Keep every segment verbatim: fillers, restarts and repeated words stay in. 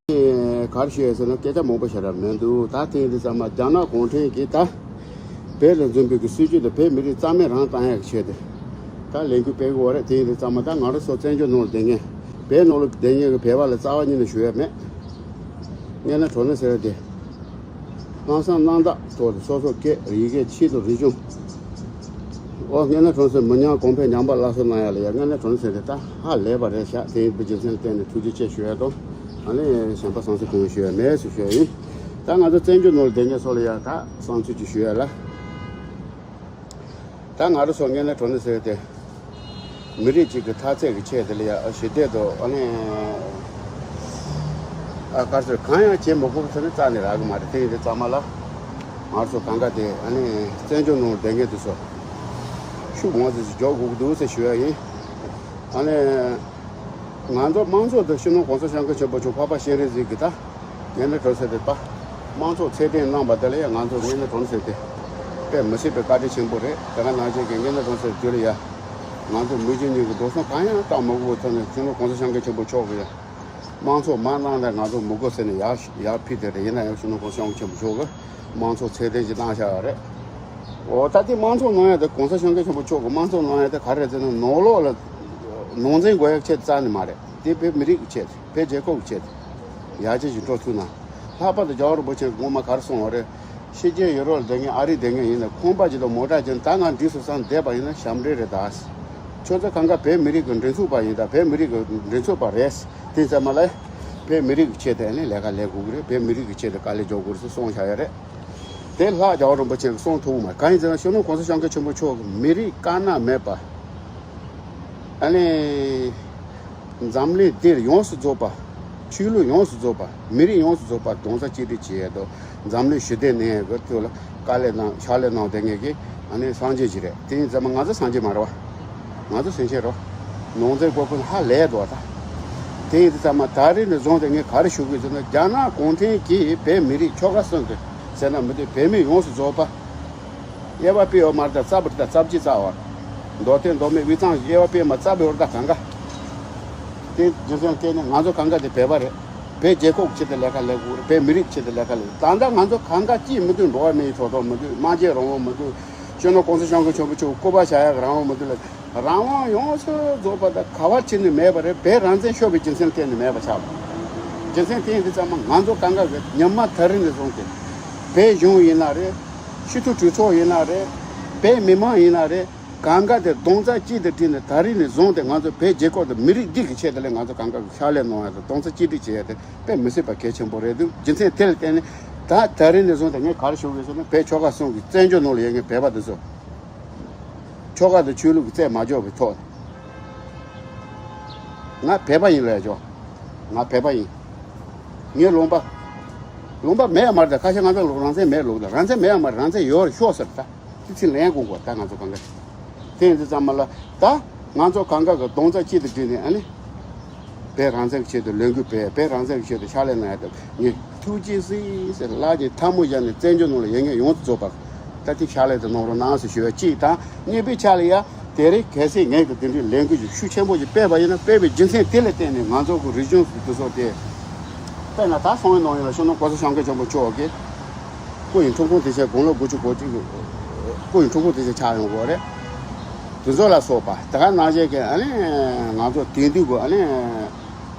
ག་རེ་ཞུ་ཡ་ཟེར་ན་སྐད་ཆ་མང་པོ་བཤད་ར་མི་འདུག་ད་ཐེངས་འདི་ཚང་མ་རྒྱ་ནག་གུང་ཁྲན་གྱིས་ད་བོད་ལ་འཛིན་པའི་གི་སྲིད་ཇུས་དེ་བོད་མི་རིགས་རྩ་མེད་རང་བཏང་ཡག་ཆེད་དུ་ད་ལས་འགུལ་སྤེལ་གི་ཡོད་རེད། ཐེངས་འདི་ཚང་མ་ད་ང་རང་ཚོ་བཙན་བྱོལ་ནང་ལ་བསྡད་མཁན་བོད་ནང་ལ་བསྡད་མཁན་གི་བོད་པ་ལ་རྩ་བ་ཉིད་ནས་ཞུ་ཡ་མེད། སྔན་ན་གྲོ་ནས་ཟེར་བ་དེ། ལྷག་བསམ་རྣམ་དག་ཐོག་ཏུ་སོ་སོ་སྐད་ཡི་གེ་ཆེད་དུ་རིག་གཞུང་། ཨོ་སྔན་ན་གྲོ་ནས་ཟེར་མི་ཉམས་གོང་འཕེལ་ཉམས་པ་སླར་གསོ་གནང་ཡ་ལ་ཡ་སྔན་ན་གྲོ་ནས་ཟེར་དེ་ད་ཧ་ལས་པ་རེད་ཤག་དེ་ཡིན་པའི་རྒྱུ་མཚན་ལ་བརྟེན་ནས་ཐུགས་རྗེ་ཆེ་ཞུ་ཡ་དང་། ཨ་ནི་གཞན་པ་བསམ་ཚུལ་གང་ཡང་ཞུ་ཡ་མེད་ཟེར་ཞུ་ཡ་ཡིན། ད་ང་ཚོ་བཙན་བྱོལ་ནང་ལ་བསྡད་མཁན་ཚོ་ལ་ཡ་ད་བསམ་ཚུལ་ཅིག་ཞུ་ཡ་ལ། ད་ང་རང་ཚོ་སྔན་ན་གྲོ་ནས་ཟེར་དེ། མི་རིགས་གཅིག་གི་འཐབ་རྩོད་ཀྱི་ཆེད་དེ་ལ་ཡ་ཞི་བདེ་དང་ཨ་ནི་ཨ་དཀར་ཚོད་གང་ཡང་བྱེད་མི་དགོས་ཟེར་ནས་རྩ་ནས་རག་གི་མ་རེད། དེ་ཡིན་དུས་ཚང་མ་ལ་ང་ཚོ་གང་ག་དེ་ཨ་ནི་བཙན་བྱོལ་ནང་བསྡད་མཁན་དེ་ཚོ་ཤུགས་མང་ཙམ་ཞིག་རྒྱག་དགོས་ཀྱི་འདུག་ཟེར་ཞུ་ཡ་ཡིན། ཨ་ནི་ང་ཚོ་དམངས་གཙོ་དང་སྤྱི་ནོར་གོང་ས་སྐྱབས་མགོན་ཆེན་པོ་མཆོག་འཕགས་པ་སྤྱན་རས་གཟིགས་ཀྱི་ད། སྔན་ན་གྲོ་ནས་ཟེར་དེ་པ། དམངས་གཙོ་ཚད་ལྡན་གནང་བ་དེ་ལ་ཡང་ང་ཚོ་སྔན་ན་གྲོ་ནས་ཟེར་དེ། དཔེ་མི་སྲིད་པའི་བཀའ་དྲིན་ཆེན་པོ་རེད། དེ་ག་ནང་བཞིན་གྱི་སྔན་ན་གྲོ་ནས་ཟེར་དུས་ལ་ཡ། ང་ཚོ་མི་རྒྱུ་གཉིས་ཀྱི་འགྲོ་སོང་གང་ཡང་བཏང་མ་དགོས་པའི་ཐོག་ནས་སྤྱི་ནོར་གོང་ས་སྐྱབས་མགོན་ཆེན་པོ་མཆོག་གིས་ཡ། དམངས་གཙོ་མ་གནང་ན་ང་ཚོ་མི་དགོས་ཟེར་ནས་ཡར་ཡར་ཕུལ་དེ་རེད། ཡིན་ན་ཡང་སྤྱི་ནོར་གོང་ས་སྐྱབས་མགོན་ཆེན་པོ་མཆོག་གིས་དམངས་གཙོ་ཚད་ལྡན་ཞིག་གནང་བཞག་ཡོད་རེད། འོ་ད་དེ་དམངས་གཙོ་གནང་ཡ་དེ་གོང་ས་སྐྱབས་མགོན་ཆེན་པོ་མཆོག་གིས་དམངས་གཙོ་གནང་ཡ་དེ་ག་རེ་རེད་ཟེར་ན་ནང་ལོགས་ལ་ནང་འཛིང་དགོས་ཡ་ཆེད་རྩ་ནས་མ་རེད། དེ་བོད་མི་རིགས་ཀྱི་ཆེད་དུ། བོད་རྒྱལ་ཁབ་ཀྱི་ཆེད་དུ་ཡར་རྒྱས་ཤིག་འགྲོ་ཐུབ་ན། ལྷག་པར་དུ་རྒྱལ་བ་རིན་པོ་ཆེ་གིས་སྔོན་མ་ག་རེ་གསུངས་པ་རེད། ཕྱི་རྒྱལ་ཡུ་རོབ་ལ་བསྡད་མཁན་ཨ་རིར་བསྡད་མཁན་ཡིན་ན་ཁང་པ་ཅིག་དང་མོ་ཊ་ཅིག་ད་ང་འགྲིག་སོང་བསམ་བསྡད་པ་ཡིན་ན་ཞབས་འདྲེན་རེད་ད། ཁྱོད་ཚོ་གང་ག་བོད་མི་རིགས་ཀྱི་མགྲིན་ཚབ་པ་ཡིན་ད། བོད་མི་རིགས་ཀྱི་མགྲིན་ཚབ་པ་རེད། དེ་ཚང་མ་ལ་བོད་མི་རིགས་ཀྱི་ཆེད་དུ་ནི་ལས་ཀ་ལས་དགོས་ཀྱི་རེད། བོད་མི་རིགས་ཀྱི་ཆེད་དུ་དཀའ་ལས་རྒྱག་དགོས་རེད་ཟེར་གསུངས་བཞག་ཡོད་རེད། དེ་ལྷག་རྒྱལ་བ་རིན་པོ་ཆེ་གིས་གསུངས་ཐུབ་མ་རེད། གང་ཡིན་ཟེར་ན་སྤྱི་ནོར་གོང་ས་སྐྱབས་མགོན་ཆེན་པོ་མཆོག་གིས་མི་རིགས་དཀར་ནག་མེད་པ། ཨ་ནི། འཛམ་གླིང་འདིར་ཡོངས་སུ་རྫོགས་པ། ཆོས་ལུགས་ཡོངས་སུ་རྫོགས་པ། མི་རིགས་ཡོངས་སུ་རྫོགས་པ་རྡོག་རྩ་གཅིག་སྒྲིལ་བྱེད་ཡས་དང་འཛམ་གླིང་ཞི་བདེ་གནས་ཡས་ཀྱི་ཐོག་ལ་དཀའ་ལས་གནང་ཕྱག་ལས་གནང་བསྡད་མཁན་གྱི་ཨ་ནི་སངས་རྒྱས་ཅིག་རེད། དེ་ཡིན་ཙང་མ་ང་ཚོ་སངས་རྒྱས་མ་རེད་བ། ང་ཚོ་སེམས་ཅན་རོ། ནང་ཚན་ཀོ་ཀུན་ཧ་ལས་འདུག་བ་ད། དེ་ཡིན་དུས་ཙམ་མ་ད་རེས་ནས་བཟུང་སྟེ་ངས་ག་རེ་ཞུ་དགོས་ཟེར་ན་རྒྱ་ནག་གུང་ཁྲན་གྱིས་བོད་མི་རིགས་ཆོལ་ཁ་གསུམ་གྱི་ཟེར་ན་མི་འདུག་བོད་མི་ཡོངས་སུ་རྫོགས་པ། དབྱེ་བ་སྤེལ་ཡོད་མ་རེད་ད། རྩ་བར་ད་རྩ་བརྒྱུད་རྩ་བར། མདོ་སྟོད་མདོ་སྨད་དབུས་གཙང་དབྱེ་བ་སྤེལ་མ་རྩ་བར་ད་གང་ག་དེ་རྒྱུ་མཚན་བརྟེན་ནས་ང་ཚོ་གང་ག་དེ་བོད་པ་རེད། བོད་རྒྱལ་ཁབ་ཀྱི་ཆེད་དུ་ལས་ཀ་ལས་དགོས་རེད། བོད་མི་རིགས་ཀྱི་ཆེད་དུ་ལས་ཀ་ལས་དགོས། ད་ལྟ་ང་ཚོ་གང་ག་ཅིས་མི་འདུག་འགྲོ་བ་མིའི་ཐོབ་ཐང་མི་འདུག་སྨྲ་བརྗོད་རང་དབང་མི་འདུག་སྤྱི་ནོར་གོང་ས་སྐྱབས་མགོན་ཆེན་པོ་མཆོག་སྐུ་པར་བཞག་ཡག་རང་དབང་མི་འདུག་ལ། རང་དབང་ཡོངས་སུ་རྫོགས་པ་དང་ག་བ་ཕྱིན་ནས་མེད་པ་རེད། བོད་རང་བཙན་ཤོར་བའི་རྒྱུ་མཚན་བརྟེན་ནས་མེད་པ་ཆགས་པ། རྒྱུ་མཚན་དེ་ཡིན་དུས་ཙམ་མ་ང་ཚོ་གང་ག་གི་ཉི་མ་ད་རིང་ནས་བཟུང་སྟེ། བོད་གཞུང་ཡིན་ན་རེད། སྤྱི་འཐུས་གྲོས་ཚོགས་ཡིན་ན་རེད། བོད་མི་མང་ཡིན་ན་རེད། གང་ག་དེ་རྡོག་རྩ་གཅིག་ཏུ་བསྒྲིལ་ནས་ད་རིང་ནས་བཟུང་སྟེ་ང་ཚོ་བོད་རྒྱལ་ཁབ་དང་མི་རིགས་འདི་གི་ཆེད་དུ་ལས་ང་ཚོ་གང་ག་གི་ཕྱག་ལས་གནང་ཡ་དང་རྡོག་རྩ་གཅིག་སྒྲིལ་བྱེད་ཡ་དེ་དཔེ་མི་སྲིད་པ་གལ་ཆེན་པོ་རེད་འདུག་རྒྱུ་མཚན་དེ་ལ་བརྟེན་ནས་ད་ད་རིང་ནས་བཟུང་སྟེ་ངས་ག་རེ་ཞུ་དགོས་ཟེར་ན་བོད་ཆོལ་ཁ་གསུམ་གྱི་བཙན་བྱོལ་ནང་ལ་ཡོད་མཁན་བོད་པ་དེ་ཚོ། ཆོལ་ཁ་དང་ཆོས་ལུགས་ཀྱི་རྩད་མ་འཇོག་པའི་ཐོག་ནས། ང་བོད་པ་ཡིན་ལབ་ཆོག་ང་བོད་པ་ཡིན། ངའི་ལུང་པ། ལུང་པ་མེད་ཡ་མ་རེད་ད། ཁ་ཤས་ང་ཚོ་རང་བཙན་མེད་ལུགས་ད། རང་བཙན་མེད་ཡ་མ་རེད། རང་བཙན་ཡོད་རེད་ཤོག་ཟེར་ད། དེ་ཚིག་ལན་དགོངས་དགོས་ད་ང་ཚོ་གང་ག་དེ་ཡིན་དུས་ཙམ་མ་ལ་ད་ང་ཚོ་གང་ག་གི་རྡོག་རྩ་གཅིག་ཏུ་བསྒྲིལ་ནས་ཨ་ནི། བོད་རང་བཙན་གྱི་ཆེད་དུ་ལས་འགུལ་སྤེལ། བོད་རང་བཙན་གྱི་ཆེད་དུ་ཕྱག་ལས་གནང་ཡ་དང་ངས་ཐུགས་རྗེ་གཟིགས་ཟེར་ལག་གི་ཐལ་མོ་སྦྱར་ནས་བཙན་བྱོལ་ནང་ལ་ཡོད་མཁན་ཡོངས་སུ་རྫོགས་པར་ད་ཐེངས་ཕྱག་ལས་དེ་གནང་རོགས་གནང་ཟེར་ཞུ་བ་གཅིག་དང་། གཉིས་པའི་ཆ་ལ་ཡ་དེ་རིང་གལ་སྲིད་ངས་ཀྱི་དེ་འདྲའི་ལས་འགུལ་ཞིག་ཤུགས་ཆེན་པོ་ཞིག་སྤེལ་བ་ཡིན་ན། སྤེལ་བའི་རྒྱུ་མཚན་དེ་ལ་བརྟེན་ནས་ང་ཚོ་གི་རིག་གཞུང་དེ་ཚོ་དེ། དཔེར་ན་ད་སང་ཉིན་གནངས་ཉིན་ལ་སྤྱི་ནོར་གོང་ས་སྐྱབས་མགོན་ཆེན་པོ་མཆོག་གིས་སྐུ་ཡི་འཁྲུངས་སྐར་དུས་ཆེན་དགུང་ལོ་དགུ་བཅུ་གོ་གཅིག་གི་སྐུ་ཡི་འཁྲུངས་སྐར་དུས་ཆེན་ཆགས་ཡོང་གི་ཡོད་རེད། དེ་ཚོ་ལ་སོགས་པ་དེ་ག་ནང་བཞིན་གྱི་ཨ་ནི་ང་ཚོ་དེང་དུས་ཀྱི་ཨ་ནི།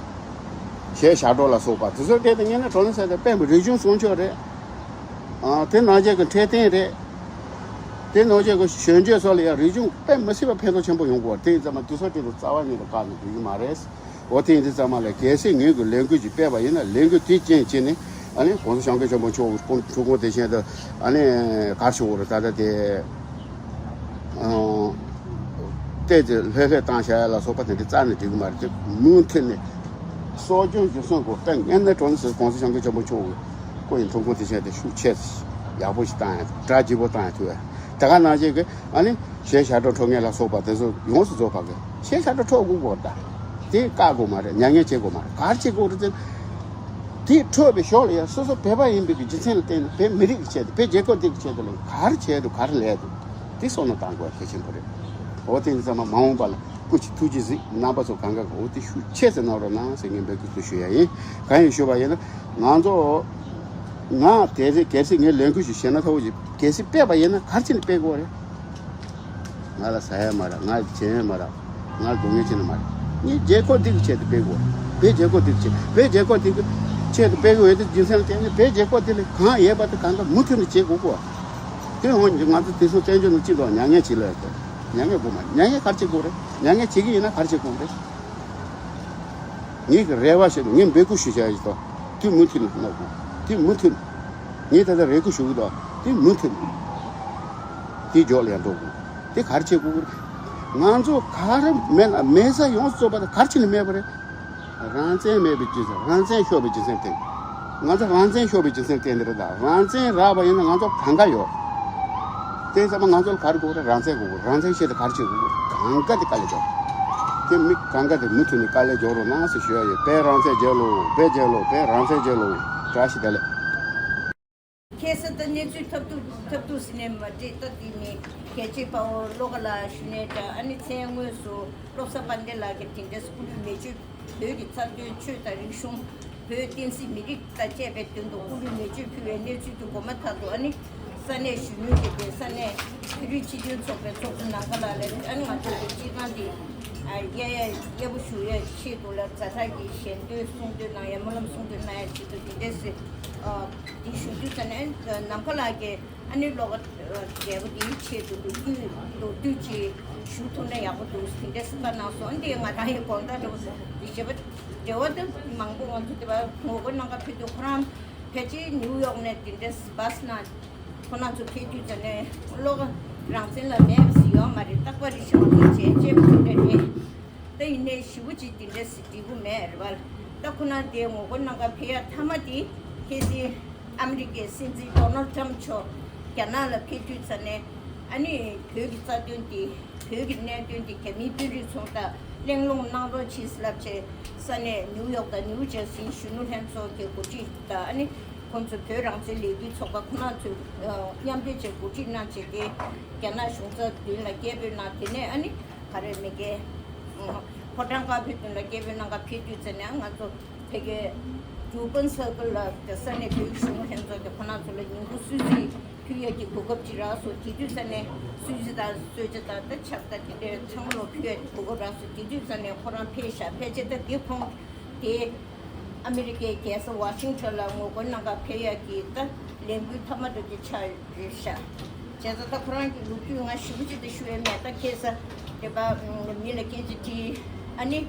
གཞས་ཞབས་བྲོ་ལ་སོགས་པ་དེ་ཚོའི་གྲས་དེ་ངས་ནི་གྲོ་ནས་ཟེར་ཏེ་དཔེ་མི་རིག་གཞུང་སྲུང་སྐྱོབ་རེད། ཨ་དེ་ནང་བཞིན་གྱི་འཕྲོད་བསྟེན་རེད། དེ་ནང་བཞིན་གྱི་གཞོན་སྐྱེས་ཚོ་ལ་ཡང་རིག་གཞུང་དཔེ་མི་སྲིད་པ་ཕན་ཐོགས་ཆེན་པོ་ཡོང་གི་ཡོད་རེད། དེ་ཡིན་ཙང་མ་དེ་ཚོའི་གྲས་དེ་རྩ་བ་ཉིད་ནས་བཀག་ནས་འགྲིག་གི་མ་རེད། འོ་དེ་ཡིན་དུས་ཙམ་མ་ལ་གལ་སྲིད་ངོས་ཀྱི་ལས་འགུལ་ཅིག་སྤེལ་བ་ཡིན་ན་ལས་འགུལ་དེའི་རྐྱེན་བྱས་ནས་ཨ་ནི་གོང་ས་སྐྱབས་མགོན་ཆེན་པོ་མཆོག་གི་སྐུ་འཁྲུངས་སྐར་དེ་བཞིན་དུ་ཨ་ནི་ག་རེ་ཞུ་དགོས་རེད་ད་ལྟ་དེ། ཨང་། བལྟས་ཏེ་ལྷོད་ལྷོད་བཏང་བྱ་ཡ་ལ་སོགས་པ་དེ་འདྲ་རྩ་ནས་འགྲིག་གི་མ་རེད་དེ། མུ་མཐུད་ནས་གསོ་སྐྱོང་རྒྱུན་སྲུང་དགོས། དཔེ་ངན་ནས་གྲོ་ནས་ཟེར་གོང་ས་སྐྱབས་མགོན་ཆེན་པོ་མཆོག་གི་སྐུ་ཡི་འཁྲུངས་སྐར་དེ་བཞིན་དུ་ཤུགས་ཆེ་ཡག་པོ་ཞིག་བཏང་ཡ་གྲ་རྒྱས་པོ་བཏང་ཡ་ཐུབ་ཡ། དེ་ག་ནང་བཞིན་གྱི་ཨ་ནི་གཞས་ཞབས་བྲོ་འཁྲབ་མཁན་ལ་སོགས་པ་དེ་ཚོ་ཡོངས་སུ་རྫོགས་པ་གི་གཞས་ཞབས་བྲོ་འཁྲབ་དགོས་གོ་ད། དེ་བཀག་དགོས་མ་རེད། མྱ་ངན་བྱེད་དགོས་མ་རེད། ག་རེ་བྱེད་དགོས་རེད་ཟེར། དེ་འཁྲབ་པའི་ཞོར་ལ་ཡང་སོ་སོ་བོད་པ་ཡིན་པའི་གི་རྒྱུ་མཚན་ལ་བརྟེན་ནས་བོད་མི་རིགས་ཀྱི་ཆེད་དུ་བོད་རྒྱལ་ཁབ་འདི་གི་ཆེད་དུ་ལ་ག་རེ་བྱས་འདུག་ག་རེ་ལས་འདུག་དེ་བསམ་བློ་བཏང་དགོས་གལ་ཆེན་པོ་རེད། འོ་དེ་ནི་ཚང་མ་མ་འོངས་པ་ལ་སྐུ་མཁྱེན་ཐུགས་རྗེ་གཟིགས། རྣམ་པ་ཚོ་གང་ག་གི་འོ་དེ་ཤུགས་ཆེ་ཙམ་གནང་རོགས་གནང་ཟེར་ངས་འབོད་སྐུལ་དུ་ཞུ་ཡ་ཡིན། གང་ཡིན་ཞུ་བ་ཡིན་ན། ང་ཚོ་ང་དེ་རེ་གལ་སྲིད་ངས་ལས་འགུལ་ཞིག་བྱས་ན་ཐོག་ཅིག་གལ་སྲིད་སྤེལ་བ་ཡིན་ན་ག་རེ་བྱས་ནས་སྤེལ་དགོས་རེད། ང་ལ་ཟ་ཡ་མ་རག་ང་ལ་བྱེད་ཡ་མ་རག་ང་ལ་སྡུག་བསྔལ་བྱེད་ནི་མ་རེད། ངས་རྒྱལ་ཁབ་འདི་གི་ཆེད་དུ་སྤེལ་དགོས། བོད་རྒྱལ་ཁབ་འདི་གི་ཆེད། བོད་རྒྱལ་ཁབ་འདི་གི་ཆེད་དུ་སྤེལ་དགོས་ཡོད་དེ་རྒྱུ་མཚན་ལ་བརྟེན་ནས་བོད་རྒྱལ་ཁབ་འདི་ལ་གང་ཡོད་པ་དེ་གང་ག་མུ་མཐུད་ནས་བྱེད་དགོས་གོ། དེ་འོང་ང་ཚོ་དེ་སོང་བཙན་བྱོལ་ནང་སྤྱི་ཚོགས་མྱ་ངན་བྱེད་ལ་ཡོད་དོ། མྱ་ངན་དགོས་མ་མྱ་ངན་ག་རེ་བྱེད་དགོས་རེད། མྱ་ངན་བྱེད་ཀྱི་ཡིན་ན་ག་རེ་བྱེད་དགོས་རེད། ངེད་ཀྱི་རེ་བ་ཞིག་ངས་འབོད་སྐུལ་ཞུ་བྱ་ཡིན་ཏོ། དུས་མུ་མཐུད་ནས་གནང་དགོས། དུས་མུ་མཐུད། ངས་ད་ལྟ་རེ་སྐུལ་ཞུ་གི་འདུག་དུས་མུ་མཐུད། དེ་འཇོག་ལ་ཡང་འགྲོ་དགོས། དེ་ག་རེ་བྱེད་དགོས་ཀྱི་རེད། ང་ཚོ་ག་རེ་མེད་ལ་མེད་ས་ཡོངས་སུ་རྫོགས་པ་དེ་ག་རེ་བྱས་ནས་མེད་པ་རེད། རང་བཙན་མེད་པའི་རྒྱུ་མཚན། རང་བཙན་ཤོར་བའི་རྒྱུ་མཚན་དེ། ང་ཚོ་རང་བཙན་ཤོར་བའི་རྒྱུ་མཚན་དེ་འདི་རེད་ད། རང་བཙན་རག་པ་ཡིན་ན་ང་ཚོ་གང་ག་ཡོད། དེ་ཚང་མ་ང་ཚོ་ལ་ག་རེ་དགོས་རེད། རང་བཙན་དགོས་རེད། རང་བཙན་ཆེད་དུ་ག་རེ་བྱེད་དགོས་རེད། གང་ག་དེ་དཀའ་ལས་རྒྱག་དེ་མི་གང་ག་དེ་མུ་མཐུད་ནས་དཀའ་ལས་རྒྱག་རོགས་གནང་ཟེར་ཞུ་ཡ་ཡོད། བོད་རང་བཙན་རྒྱལ་ལོ། བོད་རྒྱལ་ལོ། བོད་རང་བཙན་རྒྱལ་ལོ། བཀྲ་ཤིས་བདེ་ལེགས། ཁ་སང་ད་གནས་ཚུལ་ཐབས་སྡུག་ཐབས་སྡུག་ཟེར་ནས་མ་བྲིས། ད་དེ་ནི་རྒྱལ་གཅེས་དཔའ་བོ་བློ་དགའ་ལགས་ཞུ་ནས་འདྲ། ཨ་ནི་མཚན་དངོས་སུ་བློ་བཟང་དཔལ་ལྡན་ལགས་ཀྱིས་དེ་འདྲའི་སྐུ་ལུས་མེ་མཆོད། བོད་ཀྱི་རྩ་དོན། ཆོས་དང་རིག་གཞུང་། བོད་བསྟན་སྲིད་མི་རིགས་དང་བཅས་པའི་དོན་དུ་སྐུ་ལུས་མེ་མཆོད་ཕུལ་བའི་གནས་ཚུལ་དུ་གོ་མ་ཐག་ཏུ། ཨ་ནི་ས་གནས་གཞོན་ནུ་ཞིག་སྟེ་ས་གནས་བོད་རིགས་སྤྱི་མཐུན་ཚོགས་པའི་ཚོགས་གཙོ་ནམ་མཁའ་ལགས་ལ། ཨ་ནི་ང་ཚོ་གི་སྤྱི་བཏང་འདི་ཨ་གཡས་གཡས་གཡས་པོ་ཞུ་ཡས་ཆེད་དུ་ལ་ཛ་དྲག་གི་ཞལ་འདོན་གསུང་འདོན་གནང་ཡས། སྨོན་ལམ་གསུང་འདོན་གནང་ཡས་ཆེད་དུ་འདི་འདྲས་སེ་ཨ་འདི་ཞུ་དུས་ཙ་ནས་ནམ་མཁའ་ལགས་ཀྱིས། ཨ་ནི་བློ་དགའ་རྒྱལ་པོ་འདིའི་ཆེད་དུ་ལོ་རྒྱུས་མདོར་བསྡུས་ཅིག་ཞུ་ཐུབ་ན་ཡག་པོ་འདུག་དེ་འདྲ་སེམས་པ་གནང་སོང་། འདི་ང་རང་ཡི་དགོངས་དག་འདྲ་བོ་འདི་བྱེད་པ་འབྲེལ་བ་འདི་མང་པོ་ང་ཚོ་དེ་བ་ངོ་རྒོལ་གནང་ག་ཕེབས་དུས། ཁོ་རང་ཕལ་ཆེར་ནིའུ་ཡོག་ནས་དེ་འདྲ་བྷ་སི་ནང་ཁོ་རང་ཚོ་ཕེབས་དུས་ཙ་ནས་བློ་དགའ་རང་བཙན་ལ་མེད་པ་ཞིག་ཡོད་མ་རེད། རྟག་པར་རེ་ཞིག་ང་ཚོ་བྱས་བྱས་པ་དེ་འདྲ་རེད། ད་ཡིན་ནའི་ཞེ་པོ་ཅིག་དེ་འདྲ་ཞིག་འགྲིག་གི་མེད་རེད་པ། ད་ཁོ་ན་དེ་ངོ་རྒོལ་གནང་ག་ཕེབས་ཡ་མཐའ་མ་དེ་ཁེ་སི་ཨ་མི་རི་ཀའི་སྲིད་འཛིན་ཌོ་ནལ་ཊམ་མཆོག་རྒྱ་ནག་ལ་ཕེབས་དུས་ཙ་ནས། ཨ་ནི་བོད་ཀྱི་རྩ་དོན་དེ། བོད་ཀྱི་གནད་དོན་དེ་རྒྱ་མིའི་དཔོན་རིགས་ཚོ་དང་གླེང་སློང་གནང་རོགས་གྱིས་ལབ་བྱས། ས་གནས་ནིའུ་ཡོག་དང་ནིའུ་ཇར་སིའི་གཞོན་ནུ་ལྷན་ཚོགས་ཀྱི་འགོ་ཁྲིད་དང་། ཨ་ནི་ཁོང་ཚོ་བོད་རང་བཙན་ལས་འགུལ་ཚོགས་པ་ཁོ་ན་ཚོས་མཉམ་འབྲེལ་བྱས་འགོ་ཁྲིད་གནང་བྱས་ཏེ། རྒྱ་ནག་གཞུང་ཚབ་མདུན་ལ་སྐད་འབོད་གནང་། དེ་ནས་ཨ་ནི། ག་རེ་མི་དགེ། ཕོ་བྲང་དཀར་པོའི་མདུན་ལ་སྐད་འབོད་གནང་ག་ཕེབས་དུས་ཙ་ནས་ང་ཚོ་ཕ་གིའི་ཌུར་བན་སར་ཀལ་ལ་དེ་ས་གནས་བོད་ཀྱི་གཞོན་ནུ་ལྷན་ཚོགས་ཀྱི་ཁོ་ན་ཚོ་ལ་ཉིན་གུང་གསོལ་ཚིགས་ཕུལ་ཡས་ཀྱི་གོ་སྐབས་ཅིག་རག་སོང་། དེ་དུས་ཙ་ནས་གསོལ་ཚིགས་དང་གསོལ་ཇ་དང་ད་ཆབ་དང་དེ་འདྲའི་ཚང་མ་ལོ་ཕུལ་ཡས་ཀྱི་གོ་སྐབས་རག་སོང་། དེ་དུས་ཙ་ནས་ཁོ་རང་ཕེབས་ཤག་ཕལ་ཆེར་ད་དེ་ཁོང་དེ་ཨ་མི་རི་ཀའི་རྒྱལ་ས་ཝ་ཤིང་ཊོན་ལ་ངོ་རྒོལ་གནང་ག་ཕེབས་ཡས་ཀྱི་ད་ལས་འགུལ་མཐའ་མ་དེ་ཆགས་ཡོད་ཤག་བྱས་ཙང་ད་ཁོ་རང་གི་ལོ་རྒྱུས་ང་ཞེ་པོ་ཅིག་ད་ཞུ་ཡས་མེད། ད་ཁ་སང་དེ་པ་མི་ལ་སྐད་ཆ་དྲིས། ཨ་ནི་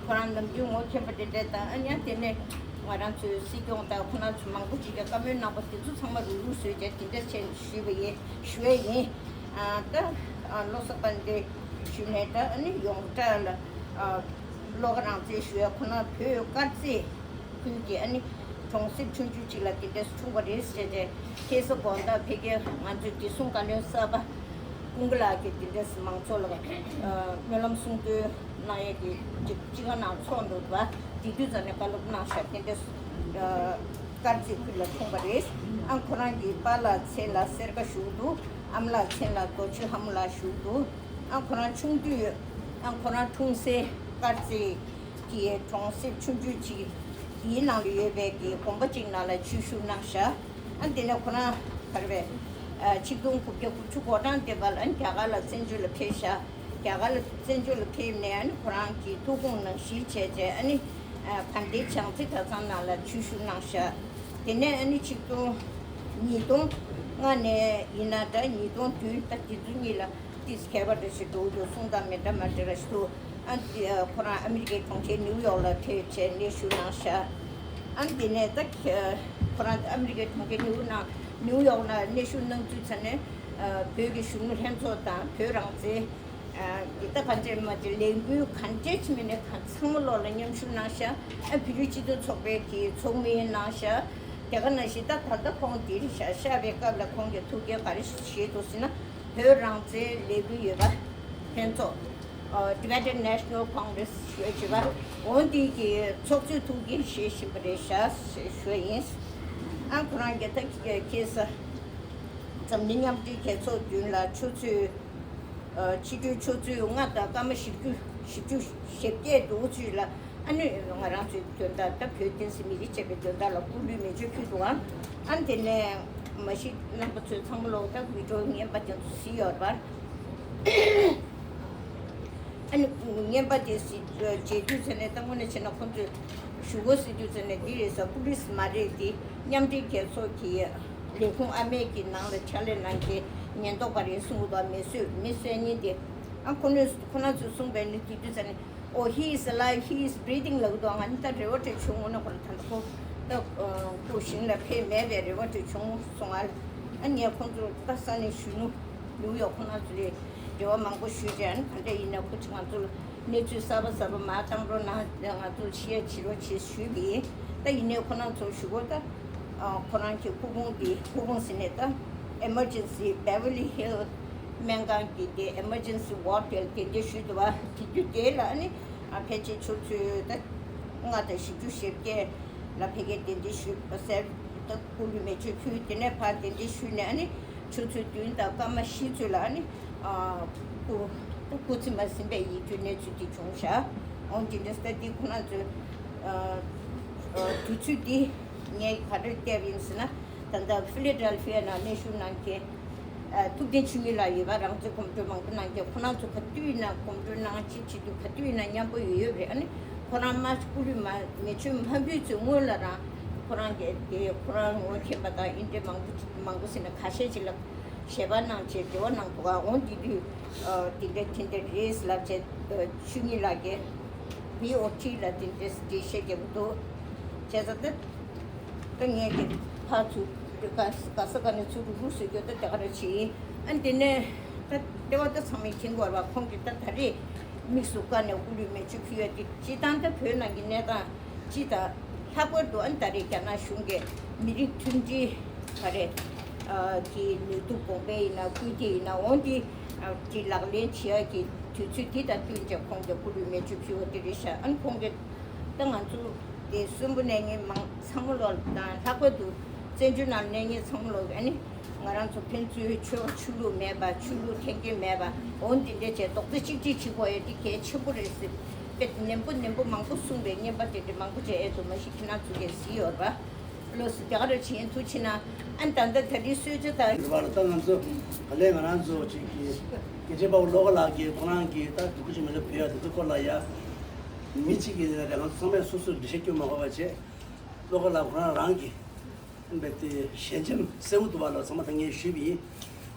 ཁོ་རང་ནམ་རྒྱུན་ངོ་མཁྱེན་པ་དེ་འདྲས་དང་། ཨ་ནི་དེ་ནས་ང་རང་ཚོའི་སྲིད་སྐྱོང་དང་ཁོ་རང་ཚོ་མང་པོ་ཅིག་གིས་བཀའ་མོལ་གནང་པ་དེ་ཚོ་ཚང་མ་རུག་རུག་བཟོས་བྱས་དེ་འདྲས་བྱས་ཞུས་པ་ཡིན། ཞུ་ཡས་ཡིན། ཨ་ད་ཨ་བློ་བཟང་དཔལ་ལྡན་ཞུས་ནས། ད་ཨ་ནི་ཡོངས་གྲགས་ལ་ཨ་བློ་དགའ་རང་བཙན་ཞུ་ཡས་ཁོ་ན་བོད་དཀར་མཛེས་ཁུལ་གྱི་ཨ་ནི་གྲོང་གསེབ་ཆུང་ཆུང་ཅིག་ལ་དེ་འདྲས་འཁྲུངས་པ་རེད་ཟེར་ཏེ། ཁ་སང་དགོང་དག་ཕ་གིའི་ང་ཚོའི་བདེ་སྲུང་བཀའ་བློན་གསར་པ་ཀུན་དགའ་ལགས་ཀྱིས་དེ་འདྲས་མང་ཚོགས་ལ་སྨོན་ལམ་གསུང་འདོན་གནང་ཡས་ཀྱི་ཅིག་ཅིག་ག་ནང་ཚོགས་འདུ་བ་དེ་དུས་ཙ་ནས་བཀའ་སློབ་གནང་ཤག་དེ་འདྲས་དཀར་མཛེས་ཁུལ་ལ་འཁྲུངས་པ་རེད། ཨ་ཁོ་རང་གི་པཱ་ལགས་མཚན་ལ་སེར་ཀ་ཞུགས་འདུག་ཨ་མ་ལགས་མཚན་ལ་རྡོ་ཆུ་ལྷ་མོ་ལགས་ཞུགས་འདུག་ཨ་ཁོ་རང་ཆུང་དུས་ཨ་ཁོ་རང་འཁྲུངས་སའི་དཀར་མཛེས་ཀྱི་གྲོང་གསེབ་ཆུང་ཆུང་ཅིག་དེའི་ནང་ལ་ཡོད་པའི་གི་དགོན་པ་ཅིག་ནང་ལ་ཆོས་ཞུགས་གནང་ཤག་ཨ་དེ་ནས་ཁོ་རང་ག་རེ་བས་ཆིག་སྟོང་དགུ་བརྒྱ་དགུ་བཅུ་གོ་གྲངས་དེ་བར་ལ་རྒྱ་གར་ལ་བཙན་བྱོལ་ལ་ཕེབས་ཤག་རྒྱ་གར་ལ་བཙན་བྱོལ་ལ་ཕེབས་ནས་ཨ་ནི་ཁོ་རང་གི་ཐུགས་དགོངས་ནང་བཞིན་བྱས་བྱས། ཨ་ནི་ཨ་དགའ་ལྡན་བྱང་རྩེ་གྲྭ་ཚང་ནང་ལ་ཆོས་ཞུགས་གནང་ཤག་དེ་ནས་ཨ་ནི་ཆིག་སྟོང་ཉིས་སྟོང་ལྔ་ནས་ཡིན་ན་འདྲ། ཉིས་སྟོང་བདུན་ད་དེ་ཚོ་གཉིས་ལ་ཏིས་ཁྱད་པར་འདྲ་ཞིག་འགྲོ་གི་འདུག་གསུང་སྟངས་མི་འདྲ་མ་འདྲ་ར་ཞིག་འདུག་ཨ་ནི་ཁོ་རང་ཨ་མི་རི་ཀའི་གྲོང་ཁྱེར་ནིའུ་ཡོག་ལ་ཕེབས་བྱས་གནས་བཞུགས་གནང་ཤག་ཨ་ནི་དེ་ནས་ད་ཁོ་རང་ཨ་མི་རི་ཀའི་གྲོང་ཁྱེར་ནིའུ་ནང་ནིའུ་ཡོག་ནང་གནས་བཞུགས་གནང་དུས་ཙ་ནས་བོད་ཀྱི་གཞོན་ནུ་ལྷན་ཚོགས་དང་བོད་རང་བཙན་འདི་ལྟ་ག་འདྲས་མ་འདྲས་ལས་འགུལ་ག་འདྲས་ཅིག་མིན་ནས་གང་ཚང་མ་ལོག་ལ་མཉམ་ཞུགས་གནང་ཤག་ཨ་བོད་རིགས་སྤྱི་མཐུན་ཚོགས་པའི་གི་ཚོགས་མི་གནང་ཤག་དེ་ག་ནང་བཞིན་ད་ད་ལྟ་ཁོང་འདིར་བཞག་བཞག་པའི་སྐབས་ལ་ཁོང་གིས་ཐུགས་འགན་ག་རེ་བཞེས་འདུག་ཟེར་ན། བོད་རང་བཙན་ལས་འགུལ་ཡོད་པ་ལྷན་ཚོགས། ཨ་Tibetan National Congress ཞེས་བྱ་བ། འོ་འདི་གི་ཚོགས་གཙོས་ཐུགས་འགན་བཞེས་བཞིན་པ་རེད་ཤག་ཞེས་ཞུ་བ་ཡིན། ཨ་ཁོ་རང་གིས་ད་ཁེ་ས་འཛམ་གླིང་མཉམ་འབྲེལ་རྒྱལ་ཚོགས་མདུན་ལ་ཆུ་ཚོད་ ཕྱི་དྲོའི་ཆུ་ཚོད་ལྔ་དང་སྐར་མ་བཞི་བཅུ་བཞི་བཅུ་ཞེ་བརྒྱད་འདུག་ཚུལ་ལ། ཨ་ནི་ང་རང་ཚོའི་དོན་དག་ད་བོད་བསྟན་སྲིད་མི་རིགས་བཅས་པའི་དོན་དག་ལ་སྐུ་ལུས་མེ་མཆོད་ཕུལ་འདུག་ཨང་། ཨ་ནི་དེ་ནས་མ་གཞི་རྣམ་པ་ཚོས་ཚང་མ་ལོག་ད་བི་ཌིའོ་རྔན་པ་དེ་ཚོ་གཟིགས་ཡོད་རེད་པ། ཨ་ནི་རྔན་པ་དེ་གཟིགས་མཇལ་དུས་ཚོད་ནས་ད་དངོས་གནས་བྱས་ན་ཁོང་ཚོས་ཞུ་སྒོ་གཟིགས་དུས་ཚོད་ནས་འདི་རེད་ཟེར། པུ་ལིས་མ་རེད། དེ་མཉམ་འབྲེལ་རྒྱལ་ཚོགས་ཀྱི་ལས་ཁུངས་ཨ་མེ་གི་ནང་ལ་ཕྱག་ལས་གནང་མཁན་ཉེན་རྟོག་པ་རེད་གསུང་གི་འདུག་མི་གསོད་མི་གསོད་མཁན་དེ། ཨ་ཁོ་ནས་ཁོ་རང་ཚོས་གསུངས་པའི་ནི་དེ་དུས་ཙ་ནས། Oh, he is alive, he is breathing ལབ་འདུག་ང་ནི་ད་རེ་བ་བྲལ་བྱུང་། དངོས་གནས་ཁོ་རང་ད་ལྟ་ཁོ་ད་སྐུ་ཞིང་ལ་ཕེབས་མེད་པའི་རེ་བ་བྲལ་བྱུང་སོང་ང་། ཨ་ངས་ཁོང་ཚོར་ད་ས་གནས་གཞོན་ནུ་ནིའུ་ཡོག་ཁོ་རང་ཚོ་ལ་རེ་བ་མང་པོ་ཞུས་བྱས། ཨ་ནི་ག་འདྲ་ཡིན་ན་ཁོ་ཚོས་ང་ཚོ་ལ་གནས་ཚུལ་གསར་པ་གསར་པ་མར་བཏང་རོགས་གནང་། ང་ཚོ་ལ་ཤེར་བྱེད་རོགས་བྱེད་ཞུས་པ་ཡིན། ད་ཡིན་ནའི་ཁོ་རང་ཚོར་ཞུ་སྒོ་ད། ཨ་ཁོ་རང་གི་སྐུ་ཕུང་འདི། སྐུ་ཕུང་ཟེར་ནས་ད་Emergency Beverly Hill སྨན་ཁང་གི་དེ་Emergency Ward དེ་ལ་གདན་འདྲེན་ཞུས་འདུག་པ། དེ་དུས་དེ་ལ་ཨ་ནི་ཨ་ཕལ་ཆེར་ཆུ་ཚོད་ད་ལྔ་དང་བཞི་བཅུ་ཞེ་བརྒྱད་ལ་ཕ་གིར་གདན་འདྲེན་ཞུས་ཟེར། ད་སྐུ་ལུས་མེ་མཆོད་ཕུལ། དེ་ནས་ཕར་གདན་འདྲེན་ཞུས་ནས་ཨ་ནི་ཆུ་ཚོད་བདུན་དང་སྐར་མ་བཞི་ཚོད་ལ་ཨ་ནི་ཨ་སྐུ་ད་སྐུ་ཚེ་མ་ཟིན་པའི་ཡིད་སྐྱོའི་གནས་ཚུལ་དེ་བྱུང་ཤག་འོང་དེ་འདྲ་ས་དེ་ཁོ་རང་ཚོའི་ཨ་ཨ་དུས་ཚོད་འདི་ངས་ག་རེ་བལྟས་པ་ཡིན་ཟེར་ན། ད་ལྟ་ཕི་ལེ་ཌེལ་ཕི་ཡ་ནང་གནས་བཞུགས་གནང་མཁན་ཨ་ཐུབ་བསྟན་ཆོས་ཉིད་ལགས་ཡོད་པ། རང་བཙན་གོམ་བགྲོད་མང་པོ་གནང་མཁན། ཁོ་རང་ཚོ་ག་དུས་ཡིན་ན་གོམ་བགྲོད་གནང་། ཅི་བྱེད་དུས་ག་དུས་ཡིན་ན་མཉམ་པོ་ཡོད་ཡོད་རེད། ཨ་ནི་ཁོ་རང་མ་སྐུ་ལུས་མ་མེ་མཆོད་མ་ཕུལ་ཚེ་སྔོན་ལ་རང་ཁོ་རང་གི་དེ་ཁོ་རང་ངོ་མཁྱེན་པ་དང་ཨིན་འདྲེ་མང་པོ་མང་པོ་ཟེར་ན་ཁ་ཤས་ཅིག་ལ་ཞལ་པར་གནང་བྱས་འབྲེལ་བ་གནང་འདུག་ག་འོང་དེ་དུས་ཨ་དེ་འདྲ་དེ་འདྲ་རེད་ལབ་བྱས། ཨ་ཆོས་ཉིད་ལགས་ཀྱིས་བི་ཨོ་ཊི་ལ་དེ་འདྲ་འགྲེལ་བཤད་རྒྱབ་ཀྱི་འདུག་བྱས་ཙང་ད། ད་ངས་ཀྱི་ཕར་ཚུར་ག་ག་ས་ག་ནས་ཚུར་རུག་རུག་བཟོས་རྒྱུ་ད་དེ་ག་རེ་བྱེད་ཡིན། ཨ་ནི་དེ་ནས་ད་ལྟེ་བ་ད་ཚང་མས་མཁྱེན་གྱི་ཡོད་རེད་པ། ཁོང་གིས་ད་ད་རེས་དམིགས་སུ་བཀར་ནས་སྐུ་ལུས་མེ་མཆོད་ཕུལ་ཡ་དེ་སྤྱིར་བཏང་ད་བོད་ནང་གི་གནས་སྟངས་སྤྱི་དང་། ལྷག་པར་དུ་ཨ་ནི་ད་རེས་རྒྱ་ནག་གཞུང་གིས་མི་རིགས་མཐུན་སྒྲིལ་ག་རེ་ཨ་གི་ནུས་སྟོབས་གོང་འཕེལ་ཡིན་ན། སྐུལ་འདེད་ཡིན་ན། འོང་དེ་ཨ་དེ་ལག་ལེན་བྱེད་ཡ་གི་དུས་ཚོད་དེ་དང་བསྟུན་བྱས་ཁོང་གིས་སྐུ་ལུས་མེ་མཆོད་ཕུལ་བ་དེ་རེད་ཤག་ཨ་ནི་ཁོང་གིས་ད་ང་ཚོ་དེ་གསོན་པོ་གནས་མཁན་མང་ཚང་མ་ལོག་དང་། ལྷག་པར་དུ་བཙན་བྱོལ་ནང་གནས་མཁན་ཚང་མ་ལོག་ཨ་ནི་ང་རང་ཚོ་ཕན་ཚུན་ཆོས་ཆོས་ལུགས་མེད་པ། ཆོས་ལུགས་འཐེན་འཁྱེར་མེད་པ། འོ་འདི་འདྲ་བྱས་རྡོག་རྩ་གཅིག་སྒྲིལ་བྱེད་དགོས་ཡ་དེ་གལ་ཆེན་པོ་རེད་ཟེར། དཔེ་ནན་པོ་ནན་པོ་མང་པོ་གསུངས་པའི་བརྙན་པར་དེ་འདྲ་མང་པོ་བྱས་ཨེ་འདུག་མ་གཞི་ཁྱེད་རང་ཚོ་གིས་གཟིགས་ཡོད་རེད་པ། ལོ་སི་དེ་ག་རེ་བྱེད་ཡིན་ཐུགས་ཆེ་གནང་། ཨ་ནི་ད་ལྟ་ད་རེས་གསོལ་ཇ་དང་། འདི་བར་ད་ང་ཚོ་ག་ལེ་ང་རང་ཚོ་ཅིག་གི་སྐད་ཆ་པའོ་བློ་དགའ་ལགས་ཀྱིས་ཁོ་རང་གིས་ད་སྡུག་གུ་ཅིག་མི་ལ་བོད་ཡ་སྡུག་གུ་སྐོར་ལ་ཡ་མི་གཅིག་གིས་ང་ཚོ་ཚང་མས་སོ་སོར་འགྲེལ་བཤད་སྐྱོན་མ་དགོས་པ་བྱས། བློ་དགའ་ལགས་ཁོ་རང་རང་གིས་ཨ་ནི་དེ་ཞལ་འཆམ་གསལ་བོ་འདུག་བ་ལ་ཚང་མ་ད་ངས་ཞུས་པ་ཡིན།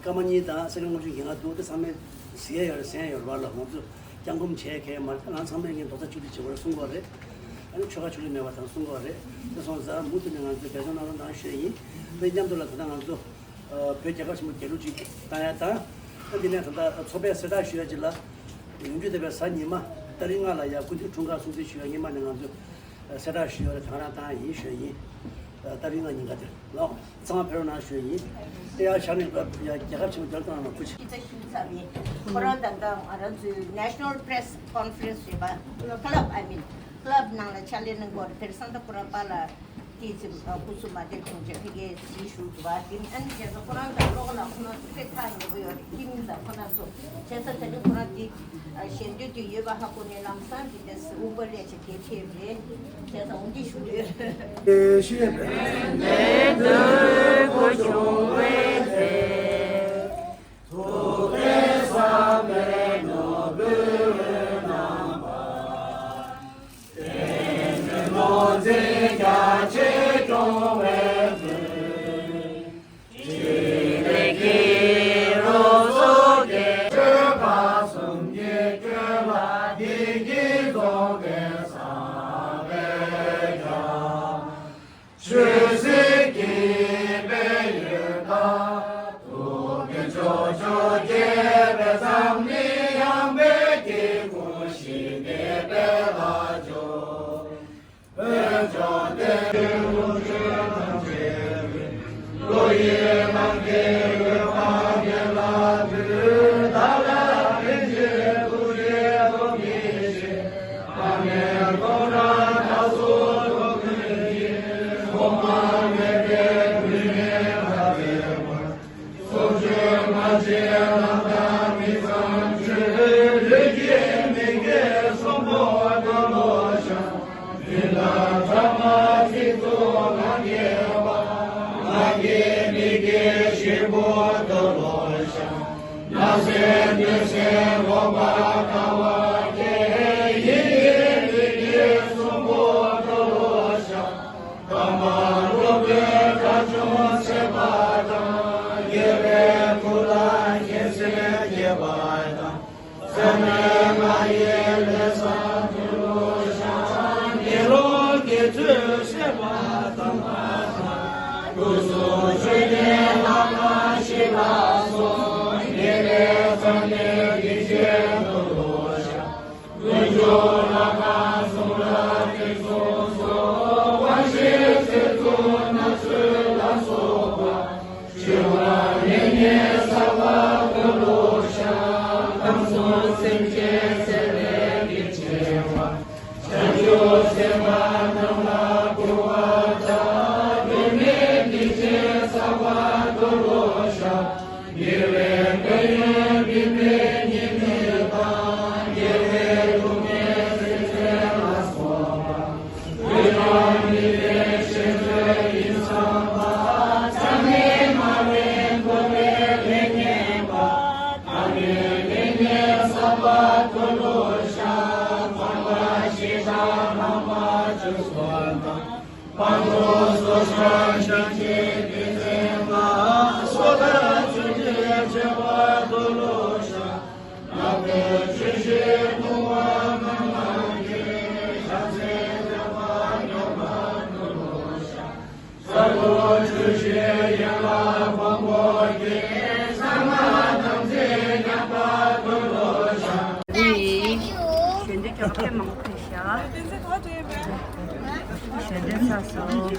སྐར་མ་གཉིས་དང་སེ་ཀན་ལྔ་བཅུ་གྱ་ལྔ་འདུག་དེ་ཚང་མས་གཟིགས་ཡ་ཡོད་རེད། གསན་ཡ་ཡོད་རེད་བ་ལ། ང་ཚོ་སྐྱབས་མགོན་བྱས་མཁན་མ་རེད། ང་ཚང་མས་ངས་རྡོག་རྩ་གཅིག་སྒྲིལ་བྱེད་དགོས་རེད་གསུང་གི་ཡོད་རེད། ཨ་ནི་ཆོལ་ཁ་ཆོས་ལུགས་མེད་པ་དང་གསུང་གི་ཡོད་རེད། དེ་སོང་ཙང་མུ་མཐུད་ནས་ང་ཚོས་འབད་བརྩོན་གནང་རོགས་གནང་ཞུ་ཡ་ཡིན། དེ་མཉམ་དུ་ལ་ད་ལྟ་ང་ཚོ་ཨ་བོད་རྒྱལ་ཁབ་ཆེན་པོ་རྒྱལ་གླུ་ཅིག་བཏང་ཡ་དང་། ཨ་འདི་ནས་ད་ལྟ་ཚོགས་པའི་གསལ་བསྒྲགས་ཞུ་ཡ་ཅིག་ལ། ཡོང་རྒྱུ་འདས་པའི་གཟའ་ཉི་མ་ཏ་རིག་ལྔ་ལ་ཡ་སྐུ་མདུན་འཁྲུངས་སྐར་སྲུང་བརྩི་ཞུ་ཡ་སྔོན་མ་ནས་ང་ཚོས་གསལ་བསྒྲགས་ཞུས་ཡོད་རེད། དེ་ག་རང་བཏང་ཡ་ཡིན་ཞུ་ཡ་ཡིན། ཨ་ཏ་རིག་ལྔ་ཉིན་ཀ་དེ་ལ་ཚང་མ་ཕེབས་རོགས་གནང་ཞུ་ཡ་ཡིན། དེ་ཡང་ཞག་ནས་རྒྱལ་ཁབ་ཆེན་པོ་རྒྱལ་གཏོང་ནང་སྐུ་མཁྱེན། ཅི་ལྟར་ཞུ་ཚར་བས་ཁོ་རང་ད་ལྟ་ང་རང་ཚོའི་National Press Conference ཞེས་པ་Club, I mean Club ནང་ལ་ཕྱག་ལས་གནང་གི་ཡོད་རེད། དེར་སང་ད་ཁོ་རང་པཱ་ལགས་དེའི་ཚེ་སྐུ་གཟུགས་མ་བདེ་བྱུང་བྱས་ཕ་གིར་གཟིགས་བཞུགས་འདུག་པ། དེ་ཨ་ནི་བྱས་ཙང་ཁོ་རང་དང་བློ་དགའ་ལགས་ཁོ་རང་ཚོ་དཔེ་ཐག་ཉེ་པོ་ཡོད་རེད། ཁྱིམ་དང་ཁོ་རང་ཚོ་བྱས་ཙང་ད་ནི་ཁོ་རང་དེ་ཞལ་འདོན་དེ་ཡོད་པ་ཧ་གོ་ནས་ལམ་སང་དེ་ནས་དབུ་པ་ལས་བྱེད་དེ་ཕེབས་རེད། བྱས་ཙང་འོང་འདི་ཞུ་ཡོད། ཨེ་ཤེས་པས། ཆོས་སྲིད་ཀྱི་དཔལ་ཡོན་ ལྷ་ཀྱི་མི་དགེ་བཞི་པོ་འདུལ་ལོ་ཤ། ནགས་ཚལ་གནོད་འཚེ་འོག་པ་དགའ་བ་བརྒྱད། ཡི་གེ་མི་དགེ་གསུམ་པོ་འདུལ་ལོ་ཤ། ཀ་མ་ལོ་བའི་དགྲ་བཅོམ་མཛད་པ་དང་། རྒྱལ་བའི་སྐུ་ལ་རྒྱལ་མཚན་རྒྱས་པ་དང་། ས་གནས་ལྔ་ཡི་ལས་བསགས་འདུལ་ལོ་ཤ། དགེ་སློང་དགེ་ཚུལ་བསད་པ་དང་། སྐུ་གསུང་ཆོས་ཀྱི་ལྷ་ཁང་བཞི་ལ་སོགས། དགེ་ལས་བསགས་ནས་སྡིག་བྱས་འདུལ་ལོ་ཤ། ཀུན་འབྱུང་ལྷ་ཁང་གསུམ་ལ་ཐེག་གསུམ་སོགས། དབང་ཤེས་ཚེ་བཙུན་སྣ་ཚོགས་ལ་སོགས་པ། འཆི་བ་མི་ཉིད་ཟག་པ་འདུལ་ལོ་ཤ། ཁམས་གསུམ་སེམས་ཅན་ཚེ་རབས་ཀྱི་བྱེ་བ། བྱང་ཆུབ་སེམས་དཔའ་རྣམས་ལ་བསྐུལ་བ་དང་། བུད་མེད་སྡིག་ཅན་ཟག་པ་འདུལ་ལོ་ཤ། དགེ་བའི་བཀའ་ཡིས་བུད་མེད་ཉེས་དམིགས་དང་། དགེ་བའི་སྡུག་བསྔལ་སེམས་ཅན་ལ་སོགས་པ། ཀུན་སློང་མི་བདེ་ཞེ་འདོད་ཡིད་བསམ་པ། མཚམས་མེད་སྨྲ་བའི་འདོད་པའི་ལས་ངན་པ། ཐ་མལ་ལས་ངན་ཟག་པ་འདུལ་ལོ་ཤ། སྤངས་པ་བཞི་དང་སྤངས་པ་བཅུ་སོགས་དང་། སྤངས་རྟོགས་སོ་སོར་ཤེས་བྱེད་སྡེ་ཚན་པ། སོ་ཐར་ཚུལ་ཁྲིམས་སྤྱོད་པ་འདུལ་ལོ་ཤ། ནག་པོའི་ཆོས་བཞིན་ལྟུང་བ་མ་ལགས་ཏེ། ཕྱག་འཚལ་བསྟོད་པ་ཉམས་པ་འདུལ་ལོ་ཤ། ས་རྡོ་ཆུ་སྐྱེས་ཡན་ལག་སྤོམ་པོ་སྐྱེས། ཟ་མ་དམ་ཚིག་ཉམས་པ་འདུལ་ལོ་ཤ། ཞལ་འདེབས་ཀྱང་དཔེ་མང་པོ་ཕུལ་ཤག་ཞལ་འདེབས་ཚར་སོང་།